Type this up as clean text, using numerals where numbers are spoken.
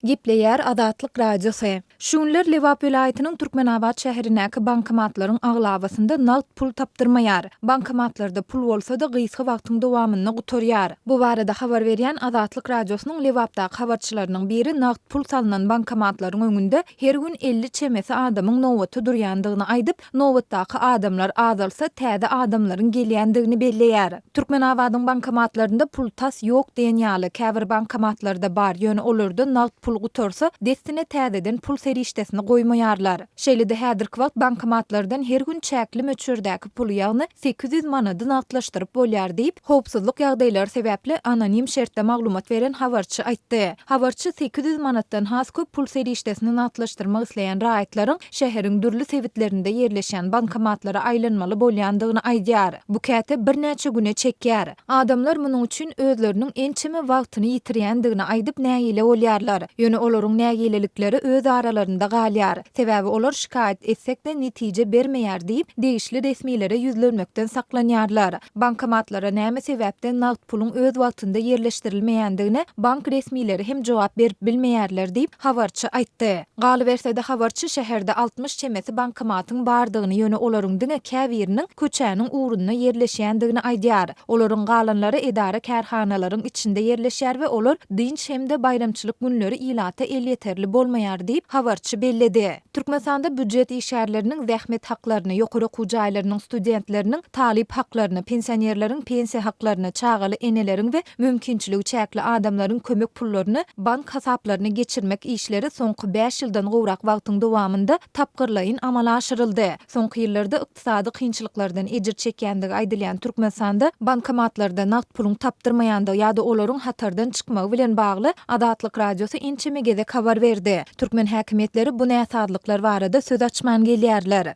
Gepleýär Azatlyk Radiosy. Şu günler Lebap welaýatynyň Türkmenabat şäherindäki bankomatlaryň aglabasynda nagt pul tapdyrmaýar. Bankomatlarda pul bolsa-da gysga wagtyň dowamynda gutarýar. Bu barada habar berýän Azatlyk Radiosynyň Lebapdaky habarçylarynyň biri nagt pul salnan bankomatlaryň öňünde her gün 50 çemesi adamyň nobata durýandygyny aýdyp, Nobatdaky adamlar azalsa, täze adamlaryň gelýändigini belleýär. Türkmenabadyň bankomatlarynda pul tas ýok diýen ýaly, käbir bankomatlarda bar, ýöne olarda nagt pul gutarsa, dessine täzeden pul serişdesini goýmaýarlar. Şeýle-de häzirki wagt bankomatlardan her gün çäkli möçberdäki puly, ýagny 800 manady nagtlaşdyryp bolýar diýip, howpsuzlyk ýagdaýlary sebäpli anonim şertde maglumat beren habarçy aýtdy. Habarçy 800 manatdan has köp pul serişdesini nagtlaşdyrmak isleýän raýatlaryň şäheriň dürli sebitlerinde ýerleşýän bankomatlara aýlanmaly bolýandygyny aýdýar. Bu käte birnäçe güne çekýär. Adamlar munuň üçin özleriniň ençeme wagtyny ýitirýändigini aýdyp nägile bolýarlar. Ýöne olaryň nägilelikleri öz aralarynda galýar. Sebäbi olar şikaýat etsek-de netije bermeýär diýip, degişli resmilere ýüzlenmekden saklanýarlar. Bankomatlara näme sebäpden nagt puluň öz wagtynda ýerleşdirilmeýändigine bank resmileri hem jogap berip bilmeýärler diýip, habarçy aýtdy. Galyberse-de, habarçy şäherde 60 çemesi bankomatyň bardygyny, ýöne olaryň diňe käbiriniň köçäniň ugrunda ýerleşýändigini aýdýar. Olaryň galanlary edara-kärhanalaryň içinde ýerleşýär we olar dynç hem-de baýramçylyk günleri ilata elýeterli bolmaýar diýip, habarçy belledi. Türkmenistanda býujet işgärleriniň zähmet haklaryny, ýokary okuw jaýlarynyň studentleriniň talyp haklaryny, pensionerleriň pensiýa haklaryny, çagaly eneleriň we mümkinçiligi çäkli adamlaryň kömek pullaryny bank hasaplaryna geçirmek işleri soňky bäş ýyldan gowrak wagtyň dowamynda tapgyrlaýyn amala aşyryldy. Soňky ýyllarda ykdysady kynçylyklardan ejir çekýändigi aýdylýan Türkmenistanda bankomatlarda nagt puluň tapdyrmaýandygy ýa-da olaryň hatardan çykmagy bilen bagly Azatlyk Radiosy ençeme gezek habar berdi. Türkmen häkimiýetleri bu näsazlyklar barada söz açman gelýärler.